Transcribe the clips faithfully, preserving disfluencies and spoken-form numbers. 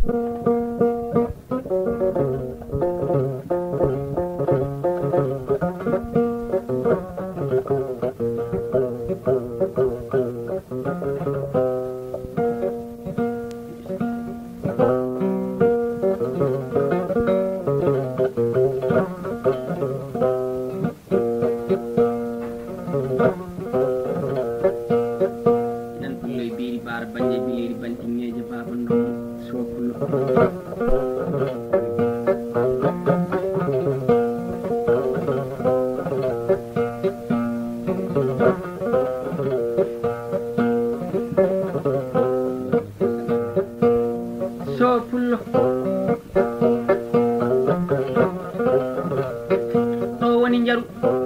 Nan pullo e biiri baara bannde bileeri bantinŋeeje baaba ndongo soo pullo. Soo pullo. Ɗo woni njaru,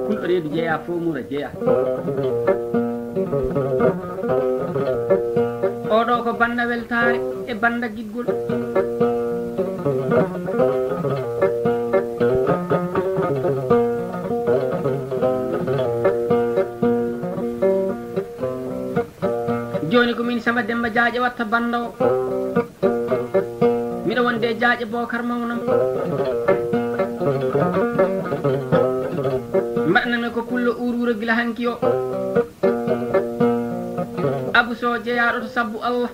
kulɗo reedu jeyaa, fof mura jeyaa. Oɗo ko bannda weltaare e bannda giɗgol. Jooni ko min Samba Demba Jaaƴe watta bannda o. Miɗo wonde e Jaaƴe Bookar mawnam. Mbaɗananmi ko pullo uruura gila hanki o. Abu Sow jeyaaɗo to sabbu Allah.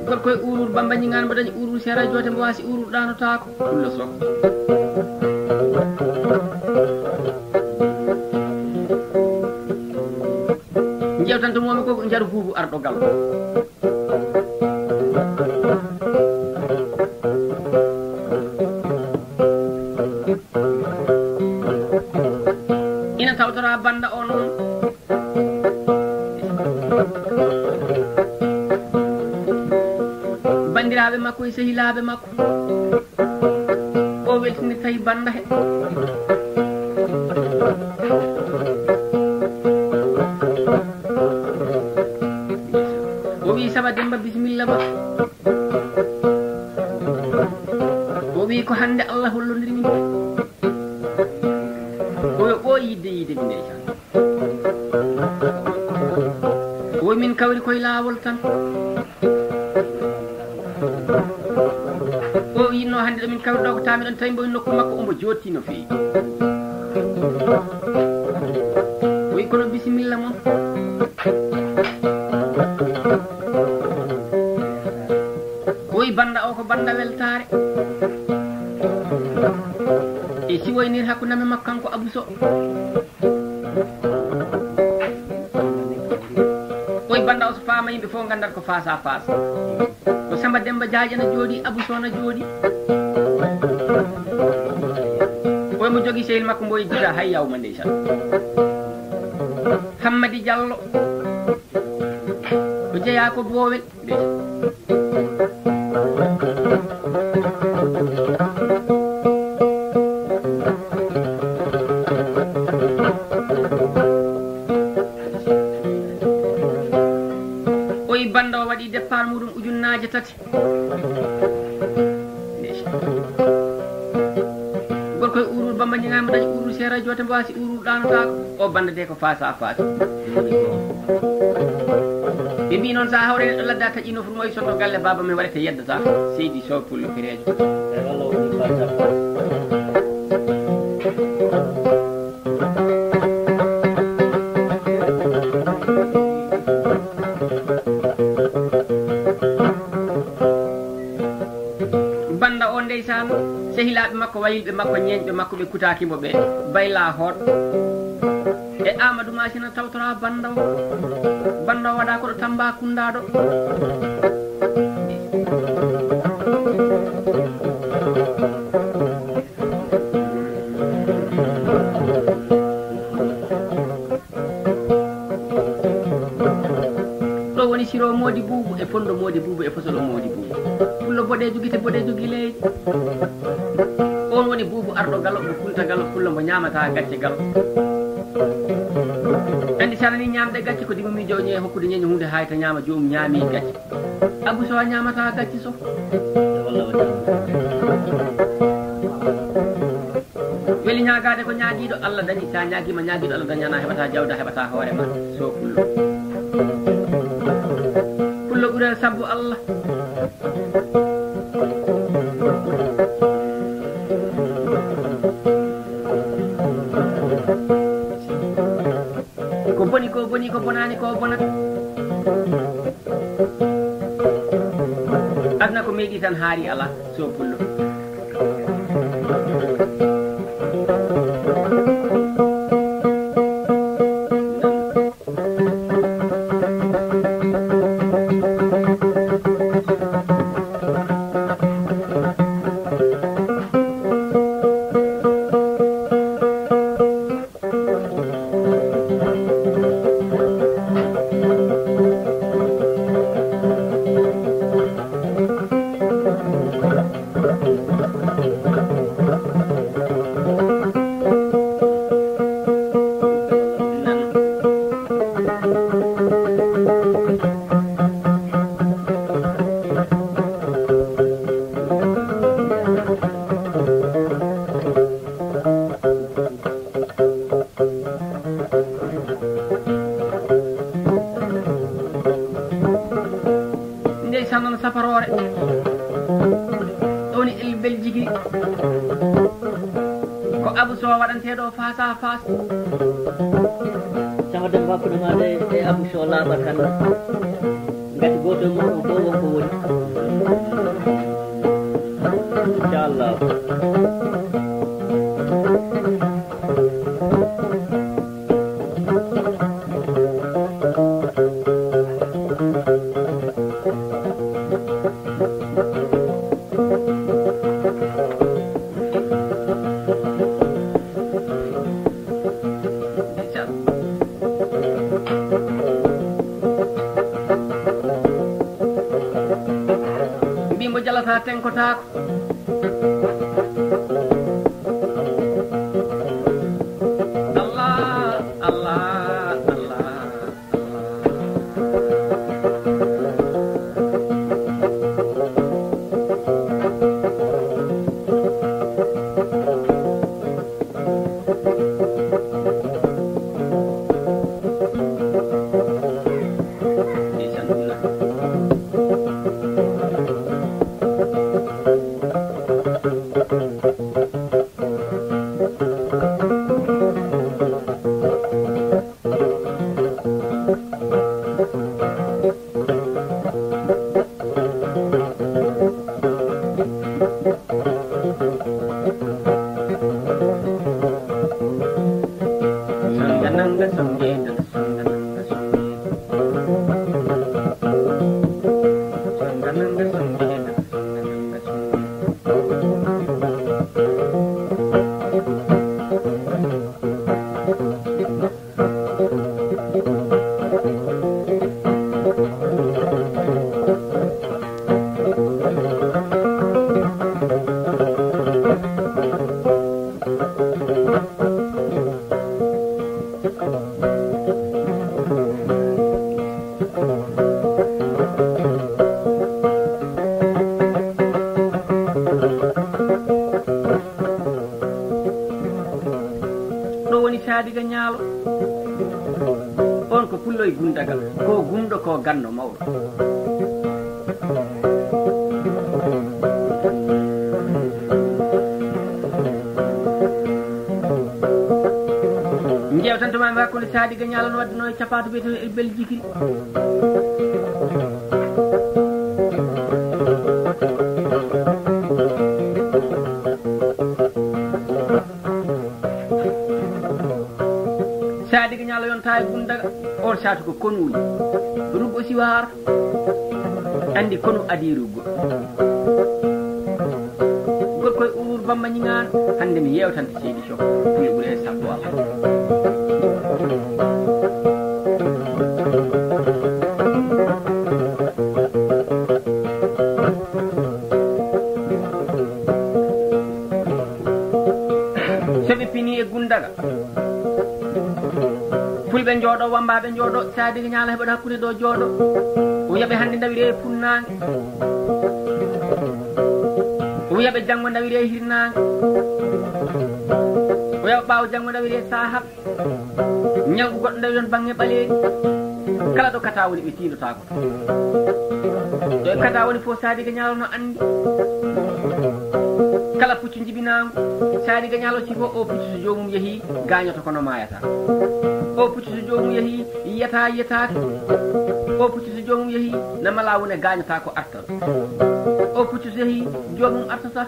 Gorko e urur Bamba ñiŋaani mbo dañi urur seera joote mbo waasi urur ɗaanotaako. Pullo Sow. Jewtanto moomi ko njaru buubu arɗo gal. Ina tawtora bannda o noon. Banndiraaɓe makko e sehilaaɓe makko. O weltini tawi bannda he. O wi Samba Demba bisimilla ma. O wi ko hannde Allah hollondiri min. O wi o yiide yiide mi ndeysaan. O wi min kawri koye laawol tan. O yinno hannde ɗo min kawri ɗo ko taami ɗon tawi mbo e nokku makko omo jootti no feewi. O wi kono bisimilla mon. O wi bannda o ko bannda weltaare. E siwoynir hakkunde men makko kanko Abu Sow. Oy bannda o so faama yimɓe fof nganndat ko face à face. Ko Samba Demba Jaaƴe na jooɗi, Abu Sow na jooɗi. Oy mo jogii sehil makko mbo yeddita hay yawma ndeysaan. Hammadi Jallo. O jeyaa ko Boowel. Oyi bannda o waɗi départ muɗum ujunnaaje tati. Gorko e urur Bamba Ñiŋaama dañi urur seera joote mbo waasi urur ɗaanotaako. O bannda de ko face à face. Ɓe mbi noon sa hawre neɗɗo ladda taƴi nofru mo e sotto galle baaba men waɗete yeddata. Seydi Sow Pullo Pereejo. Bannda o ndeysaan, sehilaaɓe makko, wayilɓe makko, ñeeñɓe makko, ɓe kutaaki mbo ɓe, bayla hoot. E Amadou Masina tawtora bannda o. Bannda o waɗa ko ɗo Tambacounda ɗo. Ɗo woni siro moodi buubu e fondo moodi buubu e fosolo moodi buubu. Pullo boɗeejo gite boɗeejo gileeji. On woni buubu arɗo galo, mo kulta galo, pullo mo ñaamata gacce galo. Anndi sarani ñaamde gacce ko dimo miijo o ñee hokkude ñeño huunde hayta ñaama joomum ñaami gacce. Abu Sow a ñaamata gacce so. Weli ñaagaade ko ñaagiiɗo Allah dañi, sa ñaagiima ñaagiiɗo Allah dañana heɓata jawda heɓata hoore ma so pullo. Sabu Allah. Ko boni, ko boni, ko bonani, ko bonat. Aduna ko meeɗi tan, haari ala, so pullo. Ndeysaan, noon safaroore. Ɗo woni El Beljigi. Ko Abou Sow waɗanteeɗo face à face. Saho Demba hakkunde maaɗa e Abou Sow laaɓat tan. Ngati gooto e mooɗon fof won ko woni. Inchallah. Mbi mbo jalata, tenkotaako. Allah, Allah, Allah, Allah. Ɗo woni Sadiga Ñaalo. On ko pullo e Gundaga, ko gumɗo, ko ganndo mawɗo. Njeewtantoma mi hakkunde Sadiga Ñaalo no waddunoo e capaatu biyeteeɗo El Beljigi. Sadiga Ñaalo yonta e Gundaga, on saatu ko konuuli. Ruggo Siwaar, anndi konu adii ruggo. Gorko e Uluur Bamba Ñiŋaan, hannde mi yeewtante Seydi Sow, mi ɓuri e sabbo Allah. So ɓe pinii e Gundaga, Fulɓe njooɗo, wambaaɓe njooɗo, Sadiga Ñaalo heɓoto hakkunde ɗo jooɗo. O wiya ɓe hannde ndawiree funnaange. O wiya ɓe janngo ndawiree hirnaange. O wiya ɓaawo janngo ndawiree saahaɓe. Ñalngu goɗɗo ndawiron baŋŋe ɓaleeri. Kala ɗo kata woni, ɓe tiindotaako. Ɗo e kata woni fof, Saadi Gañaalo no anndi. Kala puccu jibinaangu, Saadi Gañaalo sifo o puccu, so joomum yehii, gaañoto kono maayata. O puccu so joomum yehii, yiyata yiyataake. O puccu so joomum yehii, na mala wone gaañata ko arta. O puccu so yehii, joomum artata.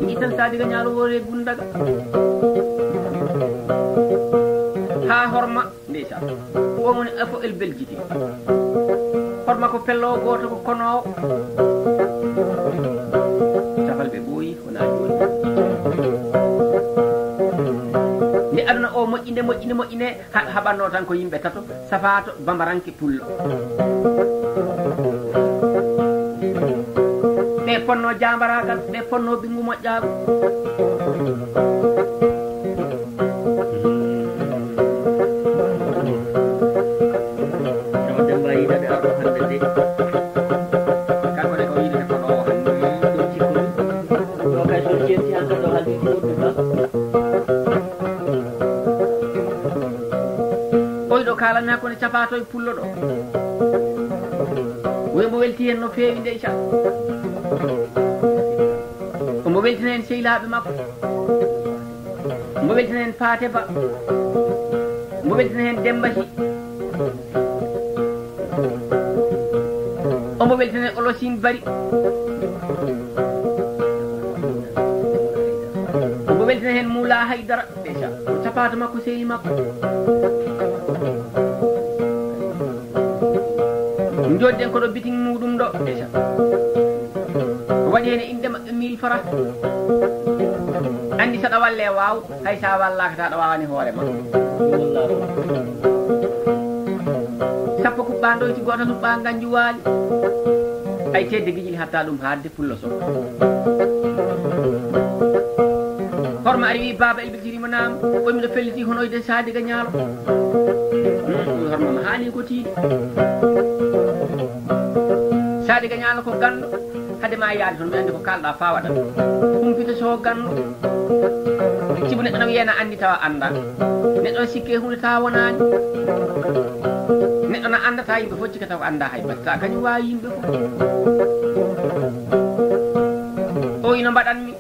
Njiitan Saadi Gañaalo woore Gundaga. Haa horma. Ndeysaan. O woni afo el Belgique. Horma ko pello gooto ko konoowo. Safal ɓe ɓooyi, wonaa jooni. Nde aduna o moƴƴinde, moƴƴinde, moƴƴinde, ha-, haɓatno tan ko yimɓe tato, safaato, bambaranke, pullo. Ɓe ponno jaambaraagal, ɓe ponno ɓinngu moƴƴaagu. Tawa Demba yiɗata arɗo hannde de. Kanko ne ko yiɗata kono o hannde. Ɗum cikkumi. Ɗo kay so ceerti hannde ɗo haldi ɗi woɗɗi ba. Oyɗo kaalanmi hakkunde capaato e pullo ɗo. Woy mo welti hen no feewi ndeysan. Omo weltina hen sehlaaɓe makko. Omo weltina hen Paate Ba. Omo weltina hen Demba Sy. Omo weltina hen Olosin Bari. Omo weltina hen Mula Haydara. Ndeysaan. Ko capaato makko, sehli makko. Jooɗiɗen ko ɗo bitin muɗum ɗo. Ndeysaan. Waɗi heen e inɗe maɓɓe mille francs. Anndi saɗa walle waaw, hay sa wallaaka ta aɗa waawani hoore ma. Sappo kuɓɓa ndoyti, gooto nuɓɓa nganju waali. Ay tedde gijil hatta ɗum haadde. Pullo Sow. Horma ari wi, "Baaba Elbel Sirima naam, o miɗo felliti hono ide Sadiga Ñaalo." Hmm, horma ma haali ko tiiɗi. Sadiga Ñaalo ko ganndo, hade ma yaade toon, mi anndi ko kaalɗa faa waɗa. Humpito so ganndo. Sibu neɗɗo na wiya na anndi tawa annda. Neɗɗo na sikke huunde tawa wonaani. Neɗɗo na anndata yimɓe fof cikkata ko annda hay batta, kañum waawi yimɓe fof. O ino mbaɗanmi,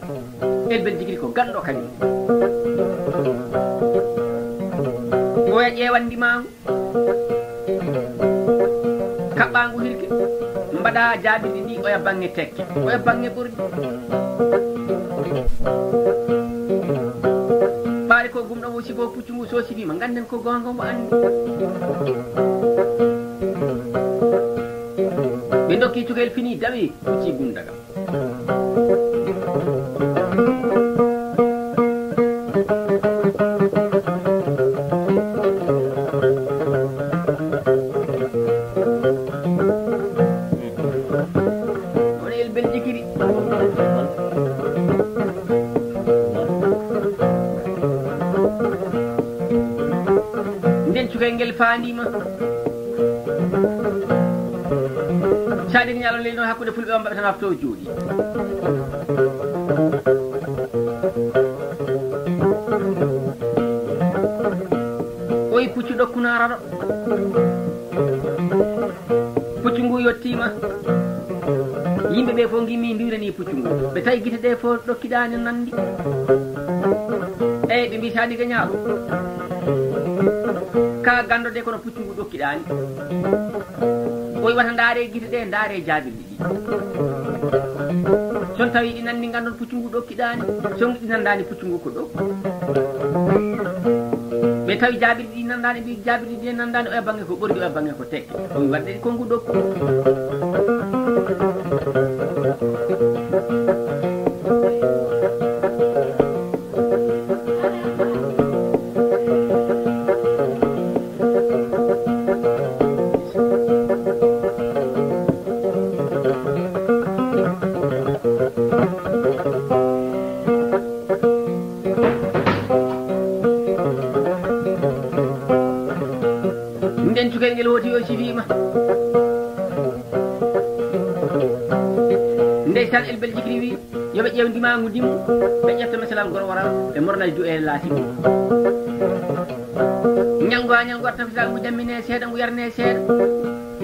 Elbel Jigiri ko ganndo kañum. Oya ƴeewan ndimaangu, kaɓɓaangu hirke, mbaɗa jaabirɗi ɗi oya baŋŋe tekke, oya baŋŋe ɓorɗi. Ɓaade ko gumɗo mo sibo puccu ngu so sibi ma, ngannden ko goonga mo anndi. Ɓe ndokki cukalel fini dawi, pucci gundagam. Woni Elbel Jikiri. Nden cukalel ngel faandiima. Sadiga Ñaalo lelno hakkunde fulɓe on mbaɓe tan afto jooɗi. Oyi puccu ɗokkunaaraɗo. Puccu ngu yottiima. Yimɓe ɓe fof ngimmi ndiwrani puccu ngu. Ɓe tawi gite ɗe fof ɗokkiɗaani nanndi. Eyi, ɓe mbi Sadiga Ñaalo. Ka ganndo de kono puccu ngu ɗokkiɗaani. Oyi wata ndaare gite ɗe, ndaare jaabirɗi ɗi. So on tawi ɗi nanndi, nganndon puccu ngu ɗokkiɗaani. So ɗi nanndaani puccu ngu ko ɗo. Ɓe tawi jaabirɗi ɗi nanndaani, mbi jaabirɗi ɗi nanndaani, oya baŋŋe ko ɓorɗi, oya baŋŋe ko tekke. Ɗum waɗde ko ngu ɗokku. Nden cukalel ngel hooti yo sifiima. Ndeysaan, Elbel Jikiri wi, yo ɓe ƴeew ndimaangu ndimu, ɓe ƴetta mesalal goro waral, ɓe morna e du'eere laatiiɗum. Ñalngu haa ñalngu arta fisaa ngu jammine seeɗa, ngu yarne seeɗa.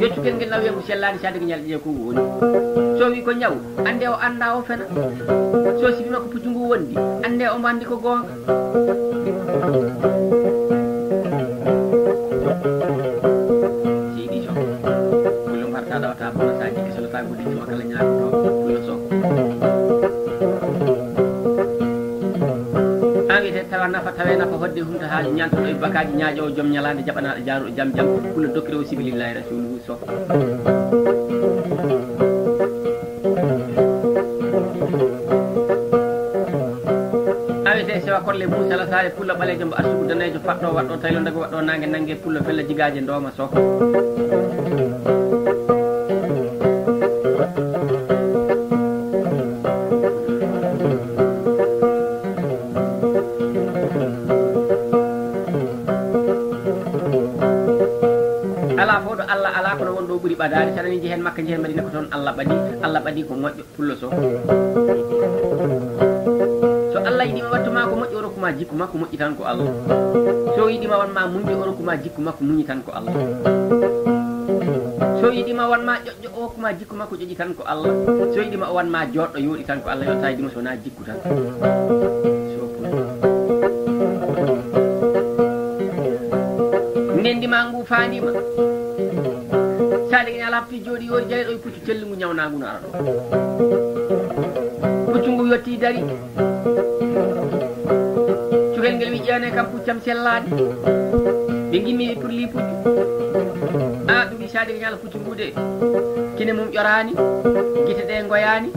Yo cukalel ngel naw wiya ngu sellaani, saade ko ñalɗi ɗe ko ngu woni. So wi ko ñaw, annde o annda, o fena. So sibi makko puccu ngu wondi, annde o mbandi ko goonga. Seydi Sow. Pullo mbarta ɗawata bonata jikke solata guddi tuma kala ñaago to Pullo Sow. An wiyete tawa nafa, tawe nafa hodde humta haaju, ñaantoɗo e bakaaji, ñaaƴoowo joom ñalaande, jaɓanaaɗo jaaruɗo jam jam, Pullo dokkiroowo sibilillahi rasuluhu Sow. Awete sewa korle Muusa Lasaare, Pullo ɓaleejo mbo arsugu daneejo, faɗɗo waɗɗo taylo ndago, waɗɗo naange nannge, Pullo fella jigaaje ndooma Sow. Alaa fof ɗo Allah alaa, kono won ɗo ɓuri ɓadaade. So aɗa yiɗi heen Makka, njehen Madina, ko toon Allah ɓadi. Allah ɓadi ko moƴƴo, Pullo Sow. So Allah yiɗi ma wattu ma ko moƴƴo, o rokku ma jikku makko moƴƴi tan ko Allah. So yiɗi ma wan ma muñde, o rokku ma jikku makko muñi tan ko Allah. So yiɗi ma wan ma ƴoƴ- o hokku ma jikku makko ƴoƴi tan ko Allah. So yiɗi ma o wan ma jooɗɗo yooɗi tan ko Allah, yonta yiɗi ma so wona jikku tan. So Pullo. Ndendi ma ngu faandi ma. Saade ina lafti jooɗi yoori jaleɗo e puccu telli ngu ñawna ngu no ara ɗo. Puccu ngu yotti dari. Cukalel ngel wi ƴeewne kam puccam sellaani. Ɓe ngimmi ɓe purli puccu. A ɗum wi saade ñala puccu ngu de. Kine mum ƴoraani, gite ɗe ngoyaani,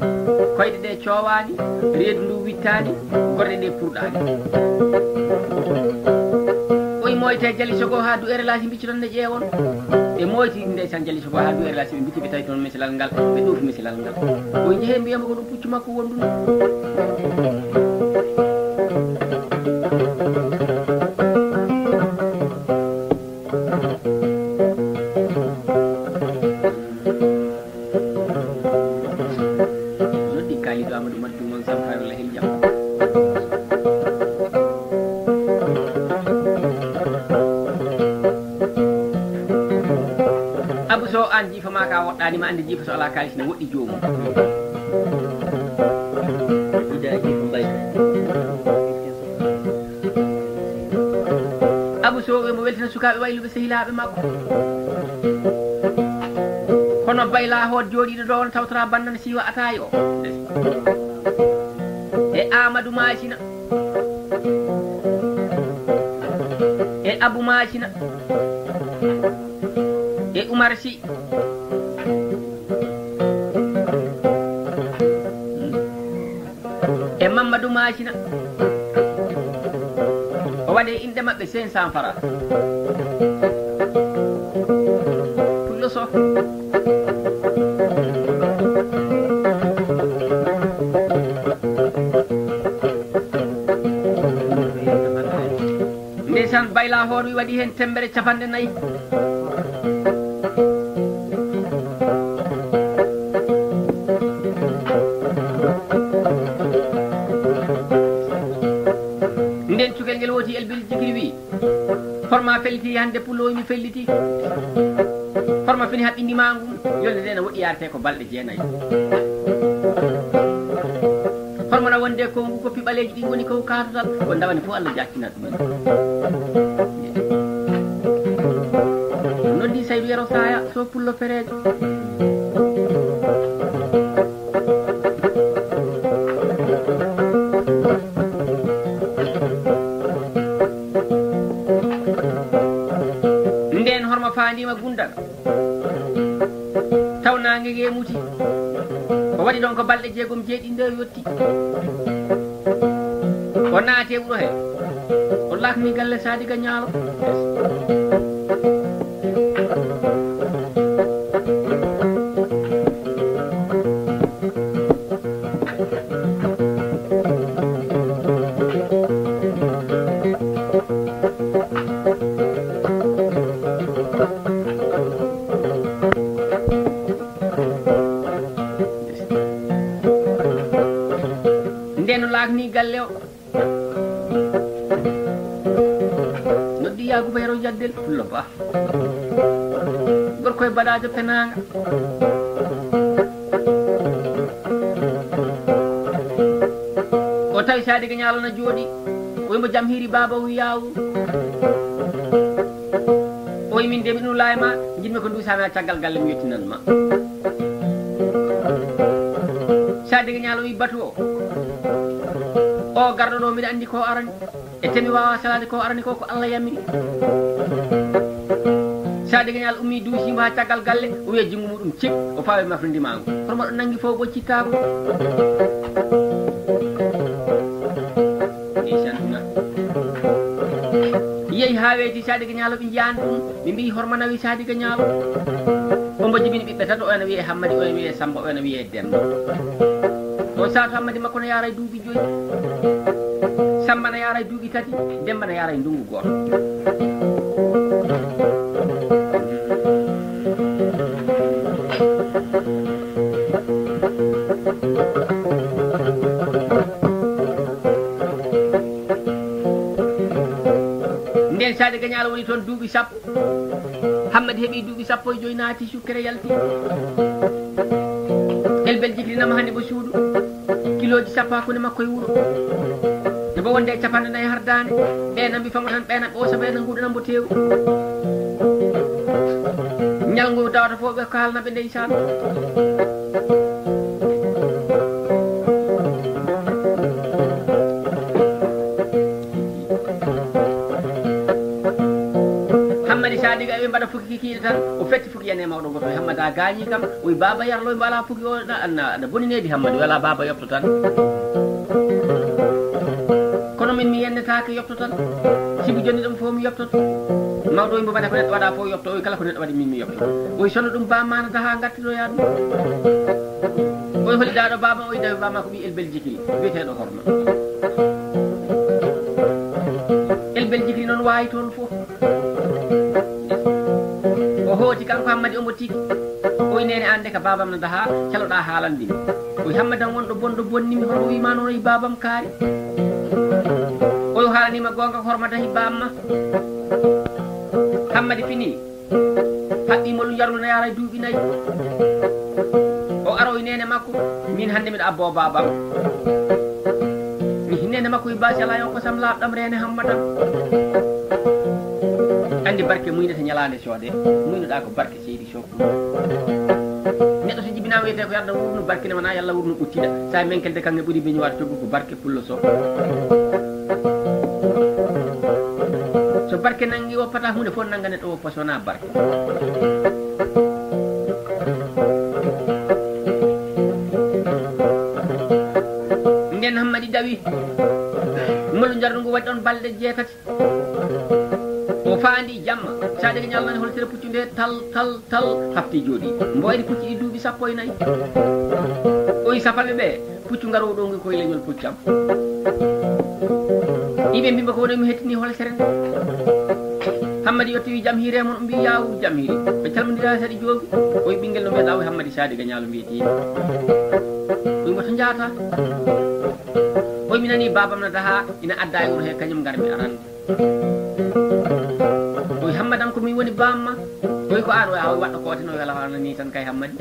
koyɗe ɗe coowaani, reedu ndu wittaani, gorɗe ɗe purɗaani. Oy moyte jali sogo haa du'ere laasi mbicci ɗon ne ƴeewon. Ɓe moyti ndeysan jali sogo haa du'ere laasi ɓe mbicci ɓe tawi toon meselal ngal, ɓe ɗoofi meselal ngal. Oy jehe mbiyamo ko ɗum puccu makko wonduno. Noddi Kalidou Amadou Madou Dumon Sampar Lahel Jam. Abou Sow, an jiifa ma ka woɗɗaani ma, ande jiifa so ala kaalis ne woɗɗi joomum. Ida jiifa mbay. Abou Sow emo weltina sukaaɓe wayluɓe sehilaaɓe makko. Kono Bayla Hood jooɗiiɗo ɗo on tawtora bannana siiwa ataay o. E Amadou Masina. E Abou Masina. E Oumar Sy. E Mamadou Masina. O waɗe inɗe maɓɓe cinq cents francs. Pullo Sow. Ndeysaan, Bayla Hoor wi waɗi heen temmbere capanɗe nayi. Nden cukalel ngel wooti Elbil Jikiri wi, "Horma felliti hannde, Pullo mi felliti. Horma fini haɓɓindi ma ngum, yolde nde no woɗɗi yarate ko balɗe jeenayi. Horma na wonde ko ngu koppi ɓaleeji ɗi ngoni ko kaatotal, ko ndawani fof Allah jaaccinat ɗum." Noddi Saydu Yero Saya, so Pullo Fereejo. Nden Horma faandiima Gundaga. Taw naange nge muti. O waɗi ɗon ko balɗe jeegom jeeɗiɗi nde yotti. O naati e wuro he. O lakmi galle Sadiga Ñaalo. Nden o lakni galle o. Noddi Yaakuba Yero Jadde Gorko e baɗaajo penaanga. O tawi Sadiga Ñaalo na jooɗi. O wimo jam hiiri baaba o wiyawu. O wi min de mi ɗum laay ma, njiɗmi ko nduusaami haa caggal galle mi yettinan ma. Sadiga Ñaalo wi batu o. O garɗo ɗo miɗa anndi ko arani. E temi waawa salaade ko arani ko, ko Allah yamiri. Sadiga Ñaalo ummi duusiimo haa caggal galle, o wiya junngo muɗum cik, o fawi mafri ndimaango. Hono mbaɗo nanngi fof ɓoccittaako. Ndeysan ɗum na. Yehi haa weeti Sadiga Ñaalo ɓe njiyaani ɗum, ɓe mbiyi horma nawi Sadiga Ñaalo. Ombo jibini ɓiɓɓe tato, o ena wiyee Hammadi, o ena wiyee Samba, o ena wiyee Demba. On saatu Hammadi makko no yaara e duuɓi joyi. Samba no yaara e duuɓi tati, Demba no yaara e ndungu gooto. Nden Sadiga Ñaalo woni toon duuɓi sappo. Hammadi heɓi duuɓi sappo e joyi, naati sukkere yalti. Elbel jikrinama hannde mo suudu. Kilooji sappo hakkunde makko e wuro. Ebo wonde e capanɗe nayi har daande. Ɓe nambi famo tan, ɓe nambi o saba ena nguuɗana mbo teewu. Ñalngu dawata fof ɓe ko haalna ɓe ndeysaan. Hammadi Sadiga ɓe mbaɗa fuki kikiiɗe tan, o fetti fuki yane mawɗo goto. Hammada gaañi kam, o wi baaba yarlo mbo ala fuki o na, na, na boni needi Hammadi, wala baaba yopto tan. Kono min mi yennetaake yopto tan. Sibu jonni ɗum fof mi yoptoto. Mawɗo wi mbo mbaɗa ko neɗɗo waɗa fof yopto, o wi kala ko neɗɗo waɗi min mi yopto. O wi sono ɗum bamma na daha ngattiroya ɗum. O wi holi daaɗo baba, o wi dawi bamma ko ɓi Elbel Jikiri, biyeteeɗo Horma. Elbel Jikiri noon waawi toon fof. O hooti kanko Hammadi omo tigi. O wi neene an de ka babam no daha, caloɗa haalande mi. O wi Hammadi an wonɗo bonɗo bonni mi, hono o wi ma noon o wi babam kaari. O wi haalanima goonga ko Horma dahi bamma. Hammadi fini. Haɓɓi molu njarlu na yaara e duuɓi nayi. O arowi neene makko, min hannde miɗo abbo baabam. Mi neene makko e baasi alaa yo kosam laaɓɗam reene hammatam. Anndi barke muynata ñalaande soode, muynoɗaa ko barke seydi sook. Neɗɗo so jibinaama wiyetee ko yarda wurnu barkinama na yalla wurnu ɓuttida. Sa menkelde kanŋe ɓuri beñuwaar coggu ko barke. Pullo Sow. So barke nangi woppata huunde fof nanga neɗɗo woppa so wonaa barke. Nden Hammadi dawi. Molu njardu ngu waɗi ɗon balɗe jeetati. O faandi jamma. Sa dañi ñalnani hol sere puccu nde tal, tal, tal hafti jooɗi. Mbo wayri pucci ɗi duuɓi sappo e nayi. O wi sapalɓe ɓe. Puccu ngaroowo ɗo ngi koye leñol puccam. Iɓe mbi mbo ko woni mi hettini holsere nde. Hammadi yetti wi jam hiire mon, mbi yawur jam hiiri. Ɓe calmondira saɗi joobi. O wi ɓinngel no mbiyaɗa o wi Hammadi Sadiga Ñaalo mbiyetiimi. O wi mbo to njaata. O wi mi nani babam na daha ina adda e wuro he kañum ngar mi arande. Oy Hammadan ko min woni bamma. Oy ko an o yaha waɗɗo koote no wela hono ni tan kay Hammadi.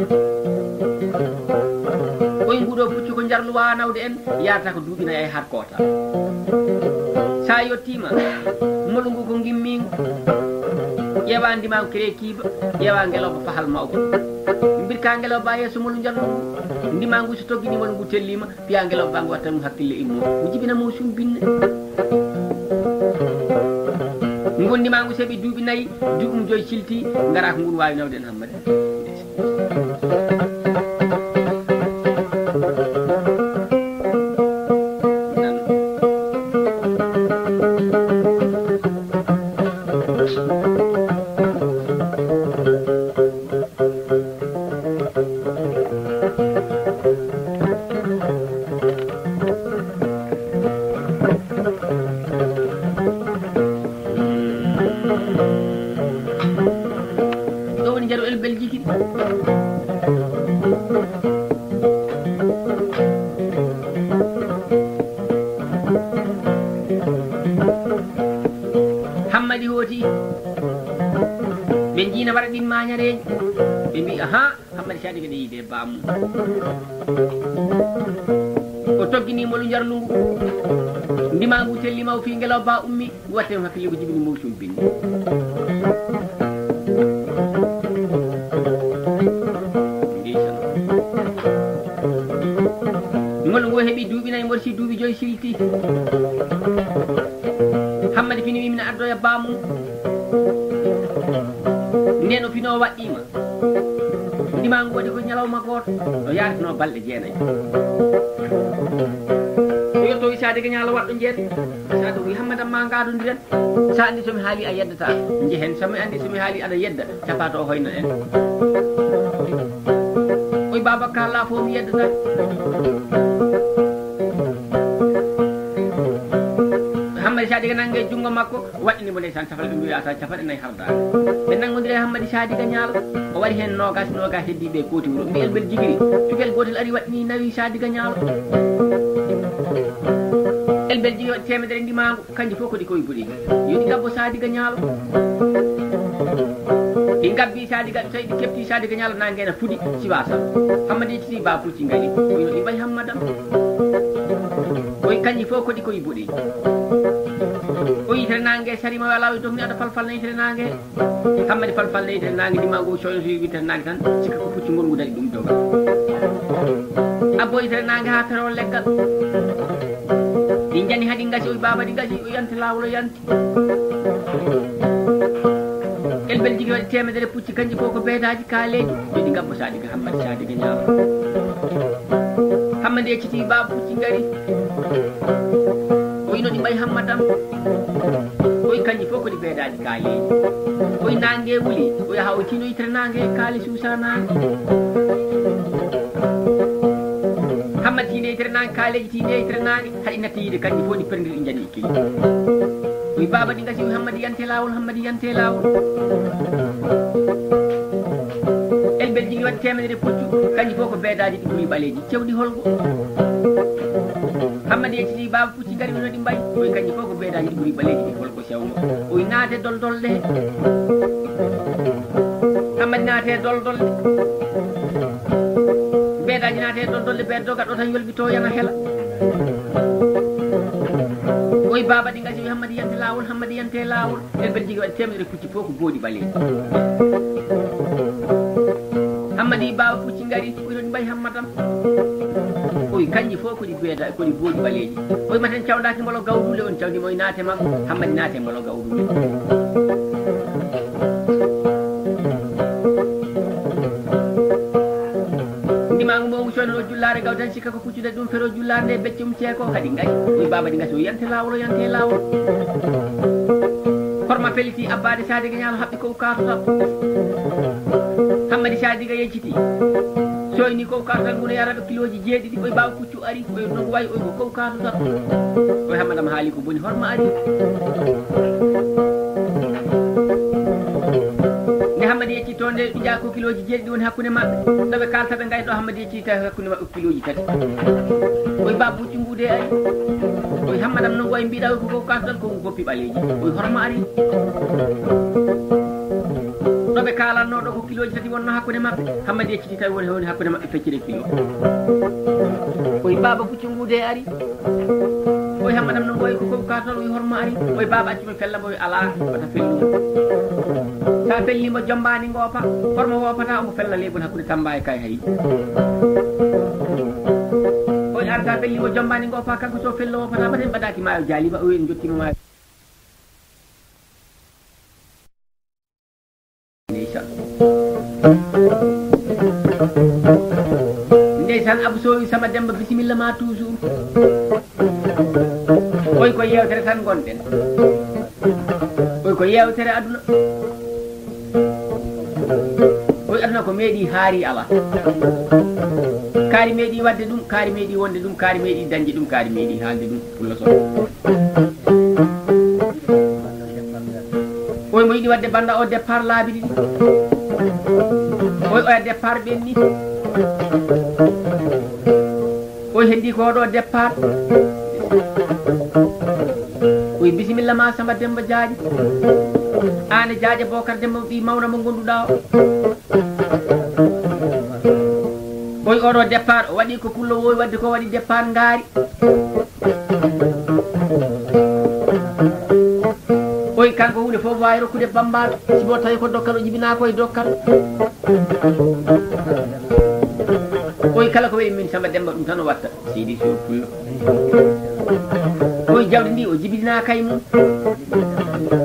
Oy nguɗo puccu ko jarlu wawa nawde en yarata ko duuɓi nayi ay har koota. Sa yettima molu ngu ko gimmingu. Ƴeewa ndimagu kere kiiba ƴeewa ngeloba fahal mawba. Mbirka ngeloba yeeso molu jarlu ngu ndimagu so toggini molu ngu tellima. Piya ngeloba ngu watta ɗum hakkille immo, ngu jibina mo sumbinne. Ngu wondi ma ngu seeɓi duuɓi nayi, duuɓum joyi cilti, ngara ko ngun waawi nawde en Hammadi. Ɗo woni jaro el Belgique. Hammadi hooti. Ɓe njiina waɗa ɗin maañareeji. Ɓe mbii, "Ahaa, Hammadi Saadiga ɗe yiide baamu." O toggini mo lu njarlungu. Ndimaangu telli maw fii ngelaw baa ummi. Watte on hakkille ko jibini mo cumpini. Ndeysan. Ngol ngo heɓi duuɓi nayi, morsi duuɓi joyi silti. Hammadi fini wi mina addoya baamu. Nden o fino waɗɗima. Ndimaangu waɗi ko ñalawma gooto, no yaaratino balɗe jeenayi. O yotto wi Saadiga Ñaalo waɗɗo njeen. Saadiga wi Hammadi am ma ngaadondiren. Sa anndi so mi haali a yeddata. Njehen, so mi anndi so mi haali aɗa yedda, capato o hoyno en. Oy baaba kala fof mi yeddata. Hammadi Saadiga nange junngo makko, waɗɗini mo ndeysaan safal ɓe mbiya sa capanɗe nayi hardaade. Ɓe nanngondiri e Hammadi Saadiga Ñaalo, o waɗi heen noogaas, noogaas heddi ɓe kooti wuro. Mbi Elbel Jigiri, cukalel gootel ari waɗɗini nawi Saadiga Ñaalo. Elbel Jigiri waɗi teemedere ndimaangu. Kanji fof ko ɗi koye buɗi. Yo ɗi ngabbo Saadiga Ñaalo. Ɗi ngabbi Saadiga, so tawi ɗi kepti Saadiga Ñaalo, nange na fuɗi, siwa sal. Hammadi yecciti ba pucci ngari. Oy no ɗi mbayi Hammadam. Oy kanji fof ko ɗi koye buɗi. O yitere nange sarima wala o dogni aɗa falfal na yitere nange. Hammadi falfal na yitere nange, ndimaangu coyno so witere nange tan, sikka ko pucci ngol ngu daɗi ɗum doga. Abbo yitere nange haa feroo leggal. Ɗi njani hadi ngasi, oy baaba ɗi ngasi, o yanti laawol o yanti. Elbel Jigiri waɗi teemedere pucci, kanji fof ko beedaaji kaaleeji. Yo ɗi ngabbo Saadiga Hammadi Saadiga Ñaalo. Hammadi yecciti baaba pucci ngari. O yino ɗi mbayi Hammadam. Oy kanji fof ko ɗi beedaaji kaaleeji. Oy nange wuli, o yaha o tino yitere nange kaali suusa nange. Hammadi tinde yitere nange kaaleeji, tinde yitere nange. Haɗi natti yiide kanji fof ɗi perndiri ɗi njani ikkili. Wi baaba ɗi ngasi wi Hammadi yante laawol, Hammadi yante laawol. Elbel Jigiri waɗi teemedere puccu, kanji fof ko beedaaji ɗi ɓuri ɓaleeji, cewɗi holgo. Hammadi yecciti baaba pucci ngari wino ɗi mbayi, oy kanji fof ko beedaaji ɗi ɓuri ɓaleeji ɗi holgo. Cewlo. Oy naate doldolde. Hammadi naate doldolde. Beedaaji naate doldolde, beed doga ɗo tan yolɓito yana hela. Oy baaba ɗi ngasi wi Hammadi yante laawol, Hammadi yante laawol. Elbel Jigiri waɗi teemedere pucci fof ko booɗi ɓaleeji. Hammadi baaba pucci ngari, ɓuri ɗi mbayi Hammadam. Oy kanji fof ko ɗi beeda, ko ɗi booɗi ɓaleeji. Oy maten cawndaki mbolo gawduule, on cawndi mo e naate makko, Hammadi naate mbolo gawduule. Ndimaangu mo ngu coynono jullaare gaw tan sikka ko puccude ɗum fero jullaare nde becce mum ceeko haɗi ngari. Oy baaba ɗi ngasi o yante laawol, o yante laawol. Horma felliti abbaade Saadiga Ñaalo haɓɓi ko kaatotal. Hammadi Saadiga yecciti. Soyni ko kaatotal ngu no yara ɗo kilooji jeeɗiɗi, oy baaba puccu ari, oy no wayi, oy ko ko kaatotal. Oy Hammadam haali ko boni horma ari. Nde Hammadi yecci to nde ɗi jaa ko kilooji jeeɗiɗi woni hakkunde maɓɓe. Ɗo ɓe kaalta ɓe ngayɗo Hammadi yecci tawi hakkunde maɓɓe. Kilooji tati. Oy baaba puccu nguude ari. Oy Hammadam no ngoy mbiɗa oy ko ko kaatoɗon ko ngu goppi ɓaleeji. Oy horma ari. Ɗo ɓe kaalanno ɗo ko kilooji tati wonno hakkunde maɓɓe. Hammadi yecciti tawi woni hewni hakkunde maɓɓe feccere kilo. Oy baaba puccu nguude ari. Oy Hammadam no ngoy ko ko kaatoɗon oy horma ari. Oy baaba accu mi fella mo oy alaa wata fellu. Sa fellimo jombaani ngoopa. Horma woopata omo fella leeɓol hakkunde Tamba e kay hay. Oy arta felli o jombaani ngo fa kanko so fello o fata baten ɓadaaki maayo jaaliba o en jottima maayo. Ndeysaan. Ndeysaan Abou Sow sama Demba bisimilla ma toujours. Oy ko yewtere tan ngonɗen. Oy ko yewtere aduna. Oy aduna ko meeɗi haari ala. Kaari meeɗi wadde ɗum, kaari meeɗi wonde ɗum, kaari meeɗi dañde ɗum, kaari meeɗi haalde ɗum. Pullo Sow. Oy mo yiɗi wadde banda o départ laabi ɗiɗi. Oy oya départ ɓenni. Oy hendi ko oɗo départ. O wi, "Bisimilla ma, Samba Demba Jaaƴe. Aan e Jaaƴe Bookar Demba ɓii mawna mo ngonduɗaa o." O wi, "Oɗo départ, o waɗi ko pullo woowi waɗde ko, waɗi départ ngaari." O wi, "Kanko huunde fof waawi rokkude Bammbaaɗo, sibu o tawi ko dokkal, o jibinaa ko e dokkal." O wi, "Kala ko weli min Samba Demba, ɗum tan o watta." Seydi Sow Pullo. O wi, "Jawdi ndi o jibinaa kay mum.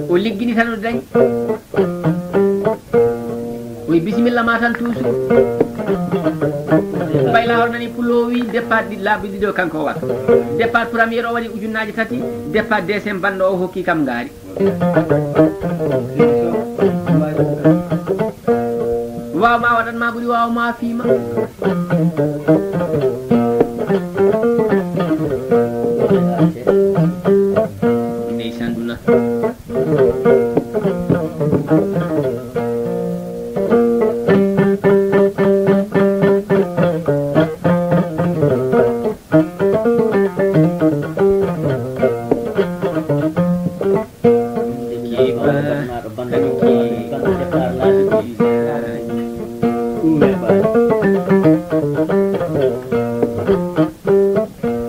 O liggini tan o dañi." O wi, "Bisimilla ma tan toujours." Bay Lahor nani Pullo o wi, "Départ ɗi-, laabi ɗiɗo kanko o watta. Départ premier o waɗi ujunnaaje tati, départ deuxième banndo o hokki kam ngaari." Waaw ma waɗan ma ɓuri waaw ma fiima. Ndeysaan duna.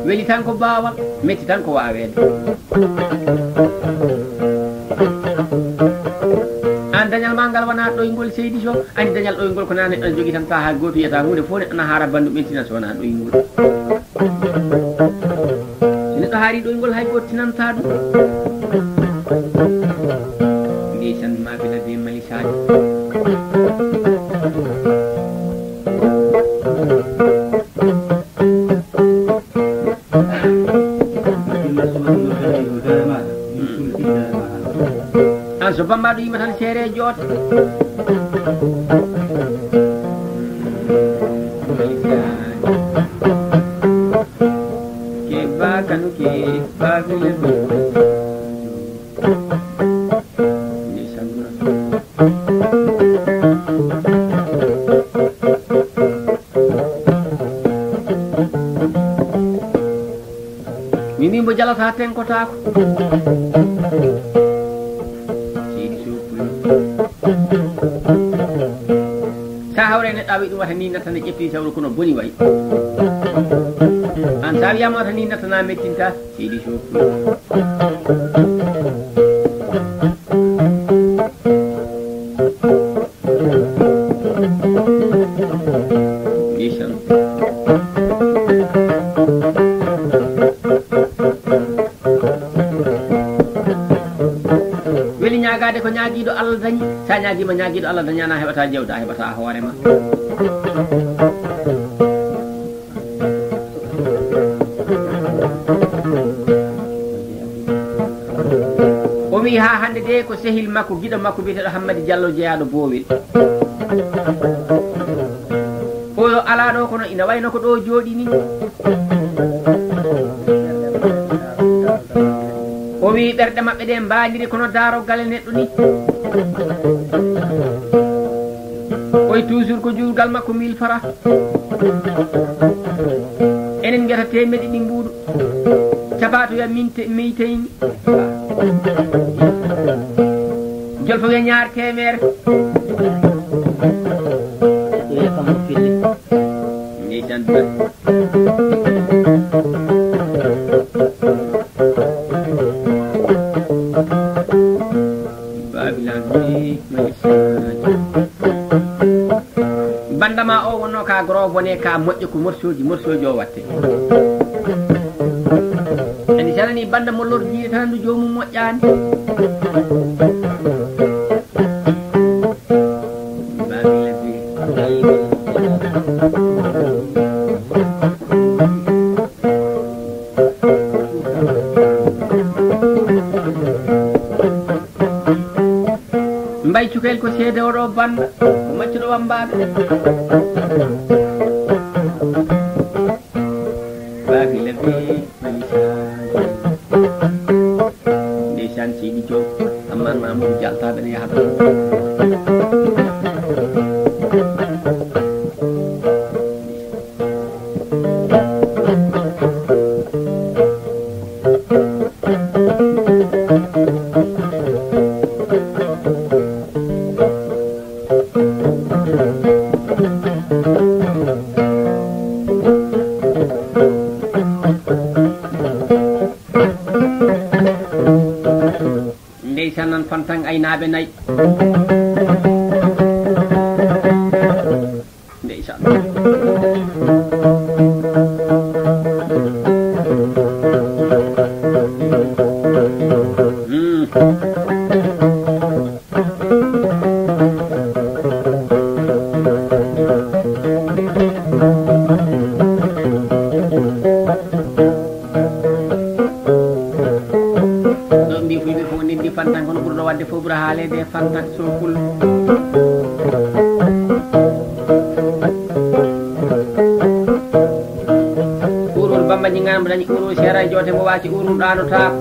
Weli tan ko baawal, metti tan ko waaweede. Aan dañal ma ngal wonaa ɗoyngol, Seydi Sow. Anndi dañal ɗoyngol ko naa neɗɗo ne jogii tan sahaa gooto yiyata huunde fof, neɗɗo na haara banndum ɓentina so wonaa ɗoyngol. So neɗɗo haari ɗoyngol hay gooto tinantaa ɗum. Ndeysan ma bila be Mali Sadio. An so bambaɗo yima tan seere joota. Ke ba kanu ke ba bile. Ndeysan. Mi mbi mbo jalata tenkotaako. Seydi Sow Pullo. Sa hawre neɗɗo a wi ɗum wata ni nattane ƴetti sawro kono boni wayi. An sa wiyama wata ni nattana mettinta. Seydi Sow Pullo. Ndeysaan. Weli ñaagaade ko ñaagiiɗo Allah dañi. Sa ñaagiima ñaagiiɗo Allah dañaana, heɓata jawdi, a heɓata hoore ma. O wi haa hannde de ko sehil makko, giɗo makko biyeteeɗo Hammadi Jallo jeyaaɗo Boowel. Oyo alaa ɗo kono ina wayno ko ɗo jooɗi ni. O wi ɓerɗe maɓɓe ɗe mbaandiri kono daaroggal e neɗɗo ni. Oy toujours ko juurgal makko mille francs. Enen mbiyata teemedde ɗi mbuuɗu. Capatoya min te-, meyteyni. Jolfo wiya ñaar teemeere. Ɗo wiya kam mo filli. Ndeysaan. Baabilaaji, Banda ma o wonno ka goro bone ka moƴƴo ko morsoji, morsoji o watte. Ani sanani banda mo lor jiide tan ndu jomum moƴƴani. Babi lebbi. Mbay Cukel ko seede oɗo banda, ko maccuɗo wambaɓe. Babi lebbi, mani saaji. Ndeysaan Seydi Diop, Amman Mamoudou Diallo, taa ɓe ne yahata. Ndeysaan, nan Fantan aynaaɓe nay. Ndeysaan. Hmm. Ɗo mbi fulɓe fof ndenndi Fantan, kono ɓurɗo waɗde fof ɓura haaleede e Fantan Sokul. Urul Bamba Ñingaan mo dañi urul seera e joote mo waasi urul ɗaanotaako.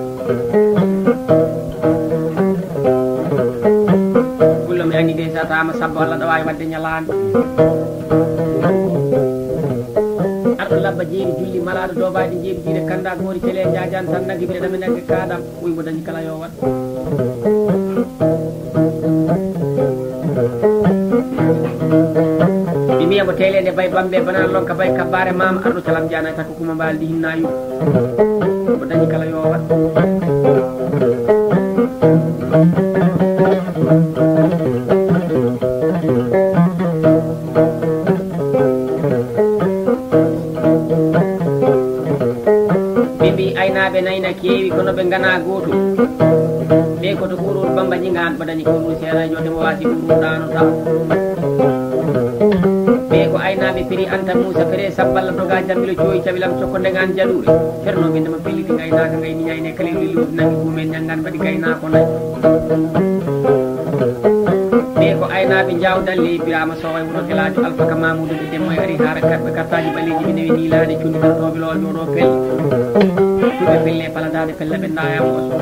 Pullo mi anndi de sa taama sabbo Allah ɗo waawi waɗde ñalaande. Arɗo labba jeeri julli malaaɗo doobaaji jeeri jiiɗe kanda goori cele jaajaan tan naggi bire ɗame nagge kaadam. Ɓuy mo dañi kala yo waɗ. Mi mbiya mo teeleende bay bambe bana lonka bay kabbaare maama arɗo calam jaana e takko kuma mbaal di hinna yu. Mo dañi kala yo waɗ. Ɓe mbi aynaaɓe nay na keewi, kono ɓe ngana gooto. Ɓe ko to ɓurul Bamba Ñingaan, ɓe dañi ko ɗum seeɗa, jooɗi mo waasi ɗum ɗum ɗaano taw. Ɓe ko aynaaɓe Piri Anta Muusa, Pere Sabballa Doga Jamilo Cooyi Cabilam Cokko Ndegaan Jaɗuure. Ceerno ɓe ndema pelliti ngaynaaka, ngayni ñayne kala e lilluuji nangi gumen ñanngan mbaɗi gaynaako nay. Ɓe ko aynaaɓe Njaawdal ley Biraama Soway wuro Gelaajo Alfaka Mamuudu ɓe demmo e ari haara kaɓɓe kartaaji ɓaleeji ɓe newi niilaade cundi tan tooɓe loo jooɗo pelle. Ɗum ɓe pelle paladaade pelle ɓe ndaaya mo so.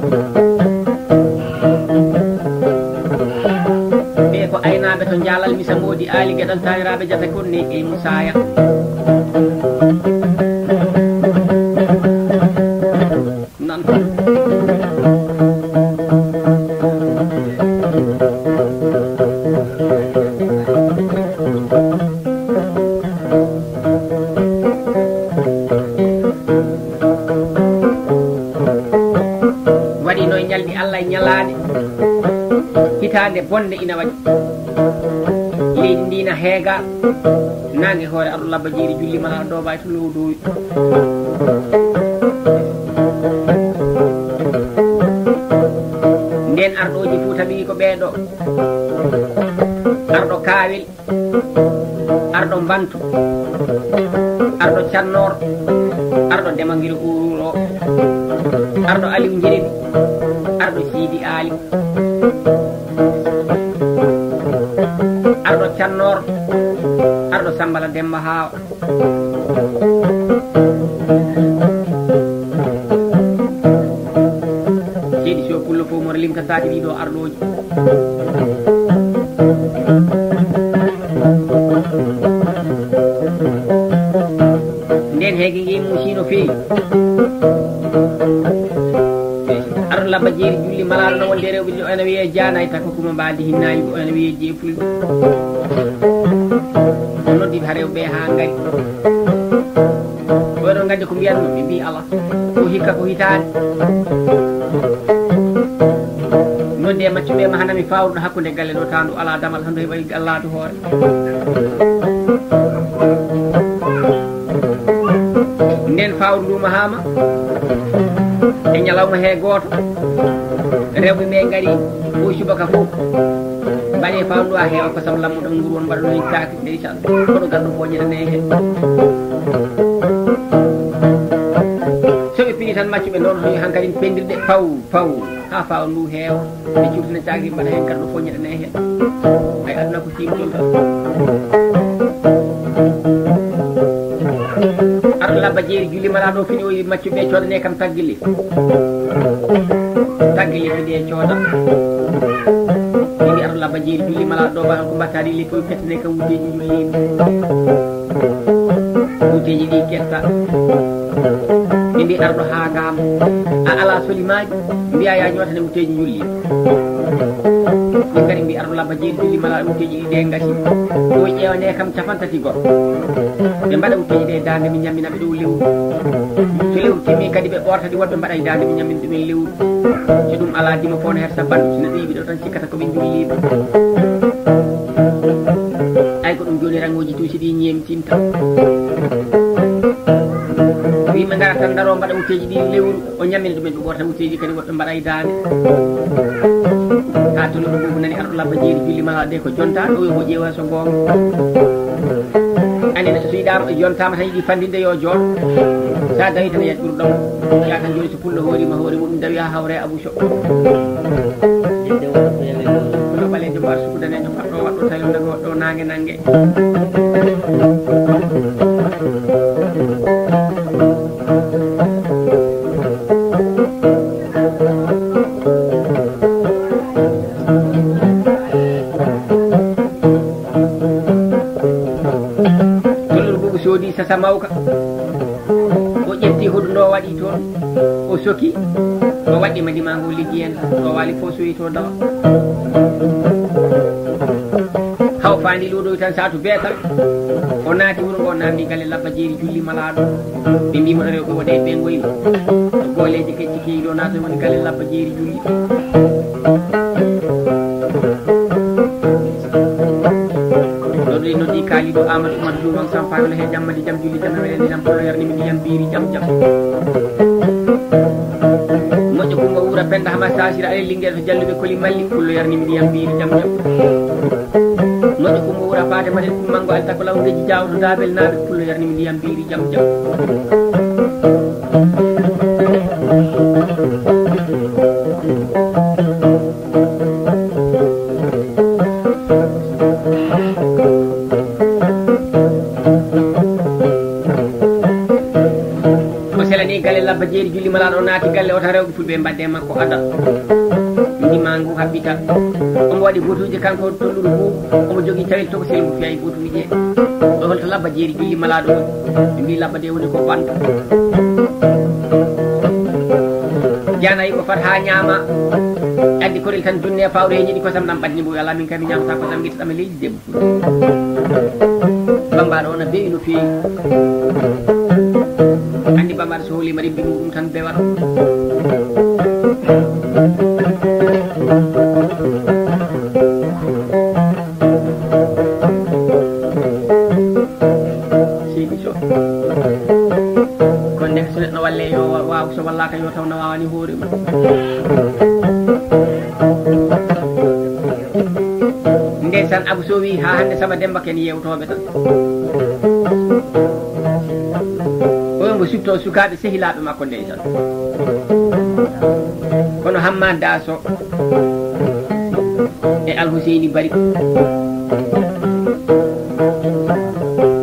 Ɓe ko aynaaɓe to Njaalal Misa Moodi Aali Geɗal taaniraaɓe jata kon ne e Musaaya. Nan. Waɗi noon ñalɗi Allah e ñalaaɗe, hitaande bonde ina waɗi. Leydi ndi na heega, naange hoore arɗo labba jeeri julli mala dooba e to lowdowi. Nden arɗooji Fuuta ɓiyi ko ɓeeɗo. Arɗo Kaawel, arɗo Mbantu, arɗo Cannoor, arɗo Demangiri Uuro, arɗo Aliw Njirimi, arɗo Siidi Aali. Arɗo Cannoor, arɗo Sambala Demba Haawa. Seydi Sow Pullo fof mo limtataake ɗiɗo arɗooji. Nden heege ngi muusi no feewi. Arɗo labba jeeri julli malaaɗo no wonde rewɓe ɗiɗo ene wiyee jaanaay takko kuma mbaadi hinnayi ko ene wiyee jee fulɓe. O noddi ɓe haa rewɓe ɓe haa ngari. Oɗon nganndi ko mbiyanno ɓe mbi ala. Ko hikka ko hitaani. Nodde maccuɓe ma hana mi fawruɗo hakkunde galle ɗo taandu ala damal hanndu heɓa gallatu hoore. Nden fawru ndu mahaama e ñalawma he gooto. Rewɓe ɓe ngari fof subaka fof. Mbaɗe fawru ndu ha heewa kosam lammuɗo nguru on mbaɗa ɗum kaake. Ndeysaan, kono garɗo foñere ne he. So ɓe pini tan maccuɓe noon hoy hankadin pendirɗe paw, paw, ha fawa ndu heewa. Ɓe curtina cagri mbaɗa hen garɗo foñere ne he. Ay aduna ko timtol tan. Arɗo labba jeeri julli mala ɗo fini o yi maccuɓe coodane kam taggili. Taggili fini e cooda. Fini arɗo labba jeeri julli mala ɗo ba ko mbattari li foy ketane kam wujjeji julli. Wuteeji ɗi ketta. Ɓe mbi arɗo haa gaam. A alaa solimaaji, mbiya ya ñootane wuteeji njulli. Min kadi mbi arɗo labba jeeri julli mala wuteeji ɗi ɗe ngasi. O ƴeewa nde kam capan tati gor. Ɓe mbaɗa wuteeji ɗe daande mi ñammina ɓe ɗo lewru. So lewru timmi kadi ɓe ɓorta ɗi woɗɓe mbaɗa e daande mi ñammin ɗumen lewru. So ɗum alaa dimo fof no hersa bandu, so neɗɗo yiwi ɗo tan sikkata ko ɓe njulliiɓe. Ay ko ɗum jooni rangooji tuusi ɗi ñeemtinta. Ko yimɓe ngara tan ndaroo mbaɗa wuteeji ɗi lewru, o ñammina ɗumen ɓe ɓorta wuteeji kadi woɗɓe mbaɗa e daande. Haa tolluɗo boobu nani arɗo labba jeeri julli mala ɗe ko jonta, o wiya mo ƴeewa so goonga. Andi neɗɗo so yiɗaama o jontaama tan yiɗi fandinde yo jooɗo. Sa dawi tan yiyat ɓurɗo mo. Yaa tan jooni so pullo hoorima hoore muɗum dawi haa hawre Abu Sow. Pullo ɓaleejo mbar suku daneejo paɗɗo waɗɗo tawi ɗo nange nange. Tolluɗo buubu soodi sasa mawka. O ƴetti hoɗu ndo waɗi toon. O soki. O waɗi ma ndima ngo liggi en. O waali fof soyi to dawa. Haw faandi luuɗoy tan saatu beetal. O naati wuro ngo naamni galle labba jeeri julli malaaɗo. Ɓe mbi mo ɗo rewɓe woɗe ɓe ngoyi. Gooleeji kecci keyi ɗo naata woni galle labba jeeri julli. Noddi noddi kaaliɗo Amadou Oumar Diouf on sampaano he jam madi jam julli jam e welende jam pullo yarnimi ndiyam biiri jam jam. Moƴƴo Kumba Wuura Penda Hama Sasira ale Linguére to Jalluɓe Koli Malli pullo yarnimi ndiyam biiri jam jam. Moƴƴo Kumba Wuura Faade Maɗel Kummango Alta ko law ngeji jaawo to Daabel naaɓe pullo yarnimi ndiyam biiri jam jam. O selani galle labba jeeri julli malaaɗo o naati galle o tan rewɓe fulɓe mbadde makko ada. Ndimangu habbita. Omo waɗi botuuje kanko tolluɗo ngu. Omo jogii tawel tokosel ngu fiya e botuuje. Ɗo holto labba jeeri julli malaaɗo woni? Ɓe mbi labba de woni ko banta. Jana yiɗo fat haa ñaama. Addi korel tan junne fawre e ñiɗi kosam ɗam ɓadni mbo yala min kam mi ñaamata kosam gitta ɗam e leydi debbo. Bambaɗo o na bewi no fewi. Andi bambaɗo so holi mari binu ɗum tan bewat. Seydi Sow. Kono nden so neɗɗo walle yo wa-, waaw so wallaaka yo taw na waawani hoore mum. Ndeysaan Abou Sow wi haa hannde Samba Demba ken yewtooɓe tan. Oyo mbo sutto sukaaɓe sehilaaɓe makko ndeysaan. Kono Hamma Daso e Alhuseyni Bari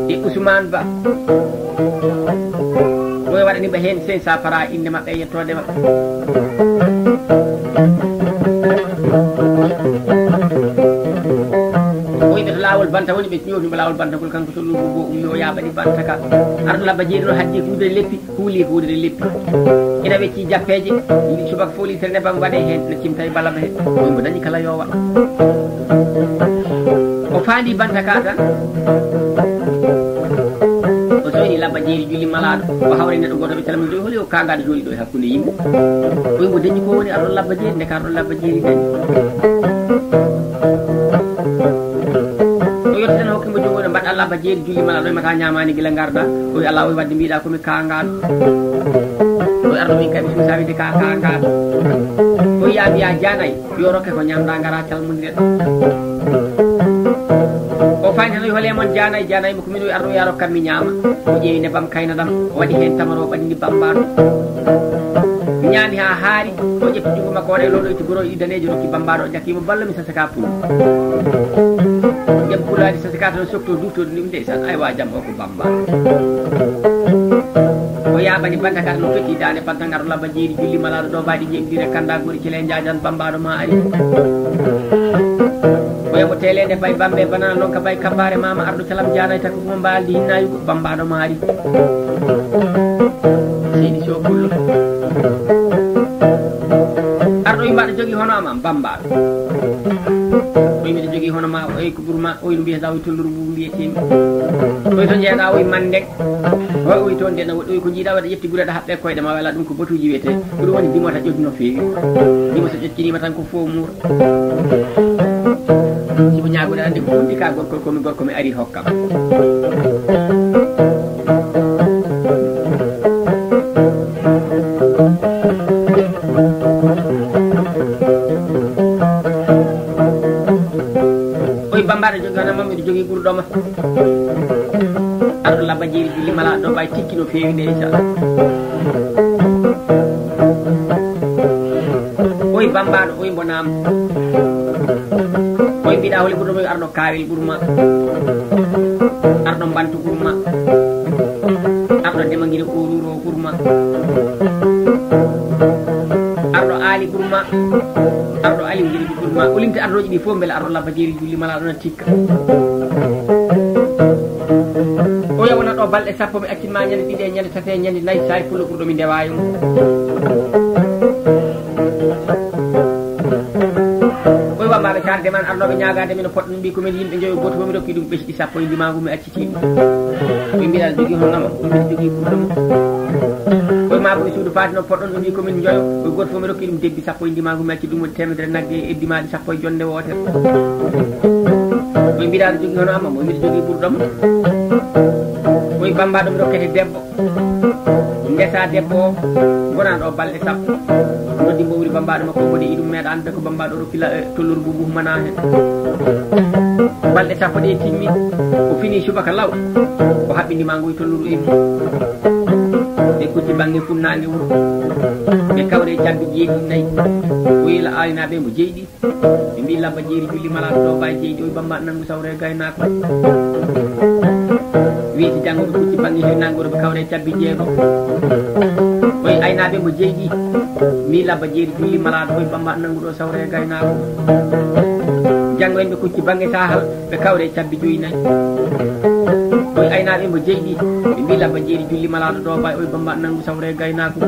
e Ousmane Ba. Ɗo e waɗani ɓe heen sen sa para innde maɓɓe e yettoode maɓɓe. O wiɓe to laawol banta woni ɓe ñootimo laawol bantagol kanko to ɗum go ummi o yaaɓani banta ka. Arɗo labba jeeri ɗo haddi huudere leppi. Huuli huudere leppi. Ina wecci jappeeje, subaka fof litere nebam waɗe heen, no cimta e balaba he. Ɗum mbo dañi kala yo waɗ. O faandi banta ka tan. O soyni labba jeeri julli malaaɗo. O hawri neɗɗo gooto ɓe calmini ɗo, holi o kaagaɗo jooɗi ɗo e hakkunde yimɓe. Ɗum mbo dañi ko woni aɗon labba jeeri, ndeka aɗon labba jeeri dañi. O yetti tan hokkimo junngo no mbaɗa labba jeeri julli malaaɗo e mata ñaamaani gila ngarɗa. O wi Allah o wi wadde mbiɗa ko mi kaangaɗo. O arno min kadi suusa wiide ka kaangaɗo. O wiya mbiya janay yo rokke ko ñamda ngara calmodire. O fayni tan o wi hole mon janay, janay mo ko min o wi arno ya rokkam mi ñaama. O ƴeewi nebam kayna ɗam, o waɗi heen tamaro, o ɓadini bambaɗo. Ñaami haa haari, o ƴetti junngo makko o waɗa e looɗo itti goro e daneejo rokki bambaɗo, o ƴakki mo ballo mi sasaka pullo. Jam pulaadi sasaka tan sokto duftode ɗum ndeysaan, aywa jam o ko bambaɗo. O ya Abadi banta kadi no fetti daande pantangar labba jeeri julli malaaɗo ɗo bayɗi jeeɗiɗi rekkanda gori cele njaajan bambaɗo ma ari. Ko yabo telede bay bambe banana non ka bay kabbare mama arɗo calam janay takko mo mbaldi hinnayu ko bambaɗo ma ari. Seydi Sow Pullo. Arɗo yimbaɗo jogi hono ama bambaɗo. Oy miɗo jogi hono ma oy ko ɓurma oy no mbiyata oy tolluru mbu mbiyetemi. Oy to jeeɗa oy mande. Oy oy toon de na woɗɗi oy ko jiiɗa waɗa ƴetti gure ɗa haɓɓe koyɗe ma wala ɗum ko batuji wiyete. Ko ɗum woni dimo ta ƴoƴi no feewi. Dimo so ƴocciniima tan ko fof muur. Siko ñaagoɗa ande ko hundi ka gorko komi gorko mi ari hokkam. Oy bambaɗo jogi hono ma miɗo jogi ɓurɗoma. Arɗo labba jeeri julli mala ɗo bay tikki no feewi nde inchallah. Oy bambaɗo oy mbonama. Oy mbiɗa holi ɓurɗoma yo arɗo kawel ɓurma. Arɗo mbantu ɓurma. Arɗo demagiri ururo ɓurma. Arɗo aali ɓurma. Arɗo aali ngiri ɓurma. Olimte arɗoji ɗi fof beele arɗo labba jeeri julli mala ɗona tikka. Oya wona ɗo balɗe sappo mi accin ma ñande ɗiɗe ñande tate ñande nayi sayi pullo ɓurɗo mi ndewayo. Koye wambaɓe carde man arnoɓe ñagade min o poɗɗo mbi komin yimɓe joyo goto fof mi rokki ɗum ɓesɗi sappo e ndimagu mi acciti ɗum. Ɓe mbiɗa jogi hono nama ɓe mbiɗa jogi ɓurɗo mum. Koye ma ɓuri suudu faati no poɗɗon o mbi komin joyo koye goto fof mi rokki ɗum debbi sappo e ndimagu mi acci ɗum woni temedere nagge e eddimaɗi sappo e jonde wootere. Koye mbiɗa jogi hono amma mo mbiɗa jogi ɓurɗo mum. Koye bambaɗo mi rokkete debbo. Ndesa debbo o gonaɗo balɗe sappo. Noddi mbowri bambaɗo makko o mboɗe iɗum meeɗa ande ko bambaɗo rokki la e tolluru bubu humana hen. Balɗe sappo ɗe timmi o fini subaka law. O haɓɓindi ma ngoy tolluru immi. Ɓe kutti bange funnange wuro. Ɓe kawre cabbi jeeɗi nayi. Oyla aynaɓe mo jeyɗi. Ɓe mbi labba jeeri julli malaɗo ɗo bay jeyɗi oy bamba nangu sawre gaynako. Weeti janngo ɓe kutti bange hirnango ɓe kawre cabbi jeego. Oy aynaɓe mo jeyɗi. Mbi labba jeeri julli malaɗo oy bamba nangu ɗo sawre gaynako. Janngo en ɓe kutti bange sahal ɓe kawre cabbi joyi nayi. Oy aynaɓe mo jeyɗi. Ɓe mbi labba jeeri julli malaɗo ɗo bay oy bamba nangu sawre gaynako.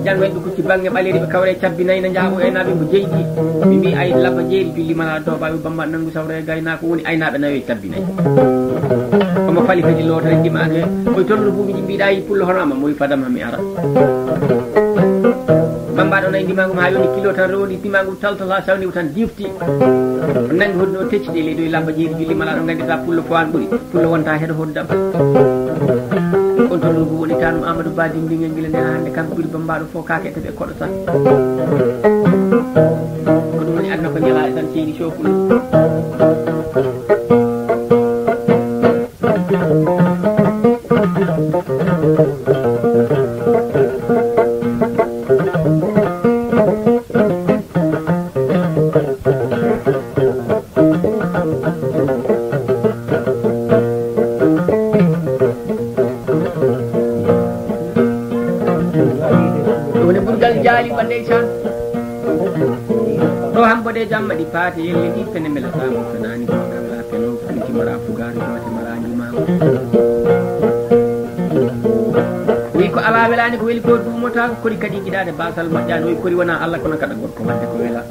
Janngo en ɓe kutti bange ɓaleri ɓe kawre cabbi nayi na jaaɓo aynaɓe mo jeyɗi. Ɓe mbi ay labba jeeri julli malaɗo ɗo bay oy bamba nangu sawre gaynako woni aynaɓe nayo e cabbi nayi. Omo fali fedi lootere ndimande oy tolno buumiji mbiɗa yi pullo hono ama moy fadama mi ara. Bambaɗo nayi ndimagu ma ha yoni kilo tan rewndi ndimagu taltata sawni tan difti. Nangi hoddi o tecciti e leydi o labba jeeri julli malaɗo gandita pullo fo an ɓuri pullo wonta heɗo hoddam. On tolno buumiji woni tanum amadou ba dindingel gila nena hande kanko ɓuri bambaɗo fof kake ete ɓe koɗo tan. Ko ɗum woni aduna ko ñalaɗe tan ceeni cokul. Woni burgal jaali ba ndeysaan. Ɗo hambo de jamma ɗi paati yelle ɗi pene mbela samu fenani ko gamla peno fanti mara fugaru jote mara ni mamu. Wi ko ala welani ko weli ko dumota ko kori kadi giɗade basal moƴƴani wi kori wona Allah kono kada gorko wadde ko wela.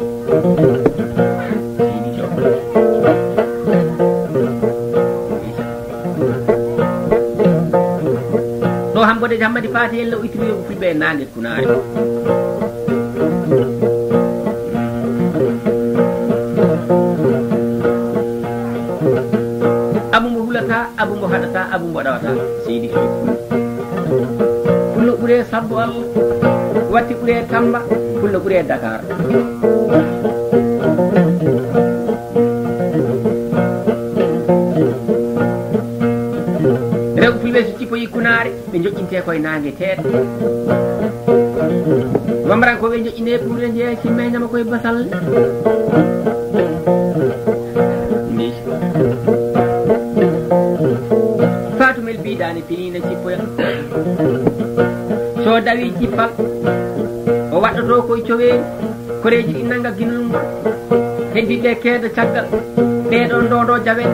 Ɗo hambode hammadi paati en law ittude yo fulɓe e naange kunaare. Abu mo hulata abu mo haɗata abu mo ɗawata seydi. Pullo ɓure sabbo Allah watti ɓure tamba. Pullo ɓure dakar. Rewɓe fulɓe so cippo yikkunaare ɓe joƴƴinte koye naange teeɗe. Wambarankoɓe joƴƴine ɓure njeeya simme ñama koye basalle. Fatumel mbiɗa Ani fini na jippoya. So dawi jippal, o waɗɗoto koye coweeri, koreeji ɗi nannga ginol ngol. Heddi ɓe keeda caggal, ɓee ɗon ɗo ɗo jawe.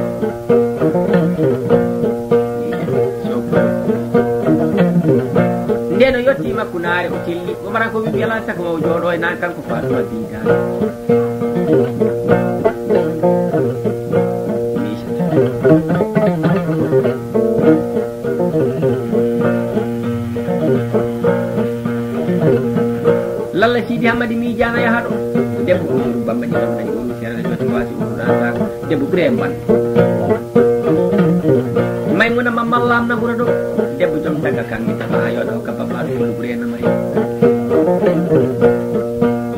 Nden o yotti makkunaare, o telli. Umara ko wiɓe alaa saka ma o jooɗo e nan kanko Fatuma Binta. Lalla Sidi Hammadi miijaano yaha ɗo. Debbo ko ɗum Bamba ɗi ɗon nani ɗum serre joti waasi ɗum ɗan debbo ɓure mban. Maymuna ma mallam na gura ɗo. Debbo jom tagga kan mi tama ha yoɗa hokka Bamba ɗo gure na mari.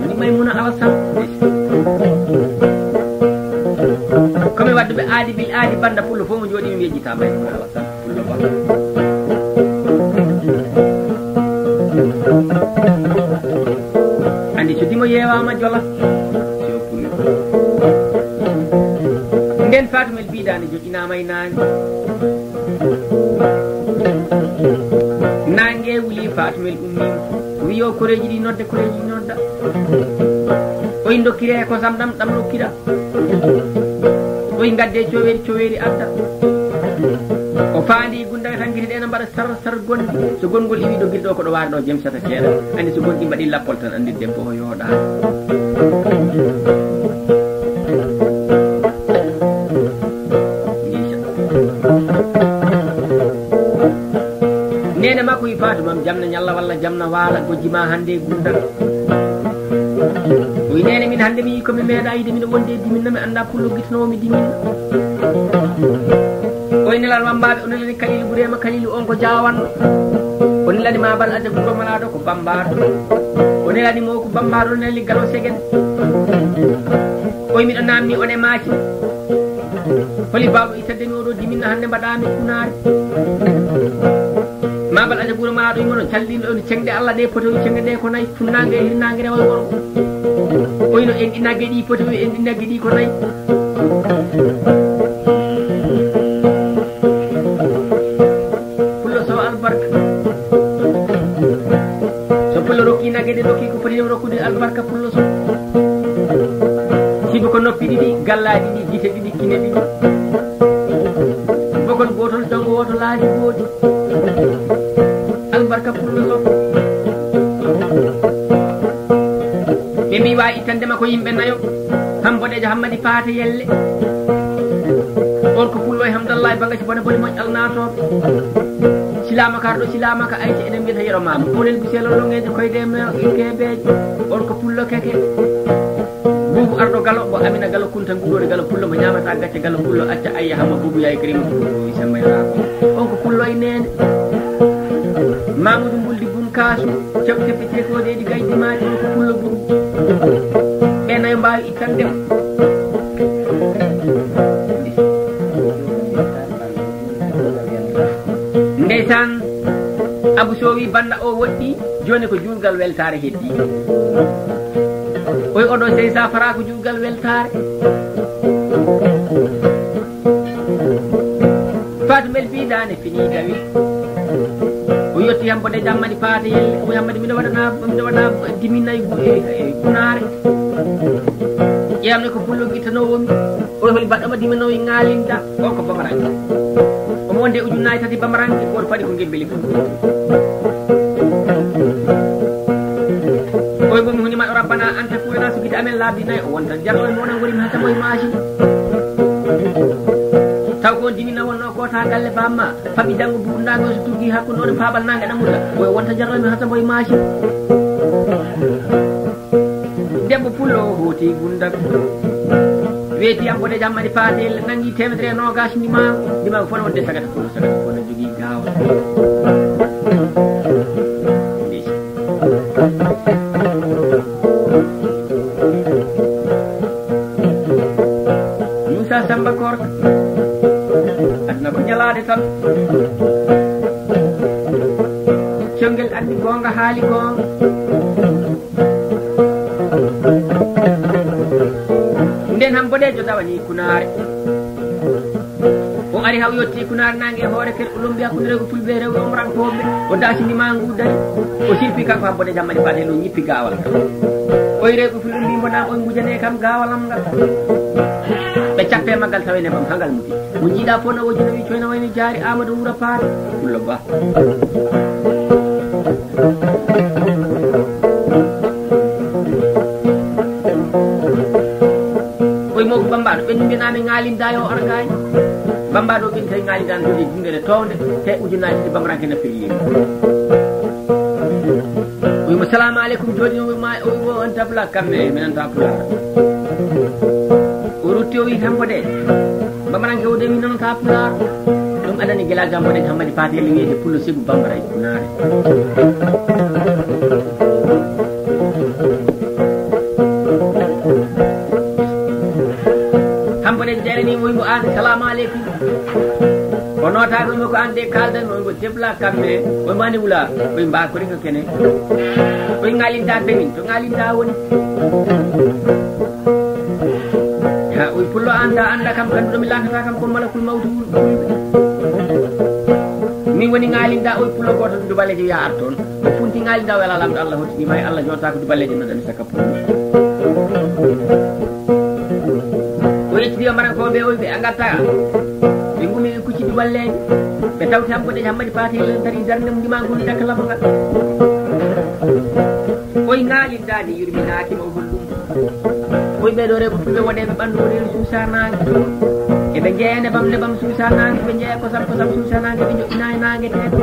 Ni Maymuna Alasan. Ko mi wadduɓe aadi bil aadi banda pullo fof mo jooɗi mi yejjita Maymuna Alasan. Andi so dimo yeewaama jola. Si o pullo. Nden Fatumel biidaani joƴƴinaama e naange. Naange wuli Fatumel ummiima. Wiyo koreeji ɗi nodde koreeji ɗi nodda. Oy dokkiree ko samdam ɗam nokkira. Oy ngadde coweeri coweeri adda. O faandi gundare tan gite ɗe na mbaɗa sar sar gonɗi. So gongol iwi ɗo gite ɗo ko ɗo waare ɗo jemsata keeɗa. Andi so gonɗi mbaɗi lappol tan andi debbo o yooɗa. Nene makko wi Fatou mam jamna ñalla walla jamna waala gojji ma hande gundal. O wi nene min hande mi yi ko mi meeɗa yide miɗo wonde e diminna mi anda pullo gitanowo mi diminna. O wi nelal wambaɓe o nelani Kalilu Burema Kalilu on ko jawanno. O nelani mabal aja guro malaɗo ko bambaɗo. O nelani mo ko bambaɗo o nelani galo segen. O wi miɗo namni on e maaki. Holi bawɗo ittande mi oɗo diminna hande mbaɗami kunare. Mabal aja guro malaɗo imono calɗinɗo on cengɗe Allah ɗe potowi cengɗe ɗe ko nayi. Funnange e hirnange rewa e worgo. Oyno en ɗi nagge ɗi poti en ɗi nagge ɗi ko nayi. Pullo so albarka. So pullo rokki nagge ɗe rokki ko poti ɗum rokkude albarka pullo so. Sibu ko noppi ɗiɗi gallaji ɗiɗi gite ɗiɗi kine ɗiɗi. Bokol gotol tongo woto laaji gooti. Albarka pullo sof. Ɓe mbi wa ittandema ko yimɓe nayo. Ham boɗejo hammadi paate yelle. On ko pullo e hamdallahi bagaji bone bone moƴƴal naatoɓe. Silama kar ɗo silama ka ayce enen mbiyata yero mama onen biselo longeje koyde me kebeje. On ko pullo keke. Bubu arɗo galo bo amina galo kunta nguɗoɗe galo pullo mo ñamata gacce galo pullo acca ayya hama bubu yayi karima pullo o isamba yara ko. On ko pullo e nene. Mamudu mbuldi bun kasu. Cep cep cep ko de di gaydi ma ko pullo bun. Be nayo mbawi ittande. Ndeysaan. Abu Sowi banda o woɗɗi. Joni ko juulgal weltaare heddi. Oy oɗo sey sa fara ko juulgal weltaare. Fatou mel bi dane fini dawi. O yotti hambo de jammani paate yelle o yammani miɗo waɗana miɗo waɗa diminay gunaare. Ƴeewne ko bullo gittanowomi. Oy holi baɗɗo ma diminowi ŋaalinta. O ko bamaranke. Omo wonde ujunnaji tati bamaranke goto paɗi ko gembeli fof. Oy bomi hunima o rabbana anta kuwena so gite amen laabi nayi o wonta jarlo e mona gorimi ha tagoye maasi. Taw ko on dimina wonno kota galle bamma faɓi dango buɗnago so turgi hakkude on e paɓal nage ɗamuta oy wonta jarlo mi ha tagoye maasi. Debbo pullo o hooti gundam. Weeti am boɗe jammani paate nangi temedere e nogas ndima ndima ko fona wonde sagata pullo sagata pullo jogi gawa. Musa samba korka aduna ko ñalaade tan. Congel addi gonga haali gonga. Nden han boɗejo dawani kunaare. O Ari haw yotti kunaar naange e hoore ker, o lombi hakkunde rewɓe fulɓe e rewɓe omrankooɓe, o daasini maa ngu dari, o sirpi kanko Hambo de Jammadi Paate, o ñippi gaawal ngal. Oy rewɓe fulɓe mbi mbo naam, oy ngujane kam gaawal am ngal. Ɓe cappe maggal tawe nebam hangal muti. Mo jiiɗa fof na wojino wi coyna wayno jaari Amadou Wura Paate. Pullo Ba. Koye mawɗo Bambaɗo, ɓen mbiyanaami ŋaalinda yo ar gaay. Bambaɗo ɓen tawi ŋaalinda no jogii dundere townde, te ujunnaaji ɗi Bamranke na fellini. O wiimo, "Salaamu aleykum," jooɗi o wiima, o wiimo, "On tabla kamme, minen ta pulaar." O rutti o wi, "Hambo de." Bamaranke o dewi noon ka pulaar. Ɗum adani gila Gambo de Hammadi Paate Lingeeji Pullo Sibu Bambara e Punaare. Hambo de jarani mo wimo an, "Salamu aleykum." O notago mo ko an de kaldan mo, mo debla kamme, o mani wula, o mba ko ringa kene. O ngalinta bemin, to ngalinta woni. Ha, oy pullo anda, anda kam, kan ɗo mi lantata kam ko malakul mawti wul-, wulɓe. Min woni ŋaalinda oy pullo gooto ɗo baleejo ya ar toon. O funti ŋaalinda o wela lamɗo Allah hottini ma e Allah jooɗata ko ɗo baleejo no dami saka pullo. O yettidi o mbaran ko ɓe oy ɓe a ngatta. Ɓe ngumi ɓe kucci ɗo balleejo. Ɓe tawti Hammadi, Hammadi Paate helen tari darnde mum ndima ngol dakka labogal. Oy ŋaalinda ni yurminaaki ma o hollum. Koye ɓee ɗoo rewɓe fulɓe woɗeeɓe ɓanndu woɗeeru suusa naange. Eɓe njeeya nebam nebam suusa naange, ɓe njeeya kosam kosam suusa naange, ɓe njoɓɓina e naange teeɗo.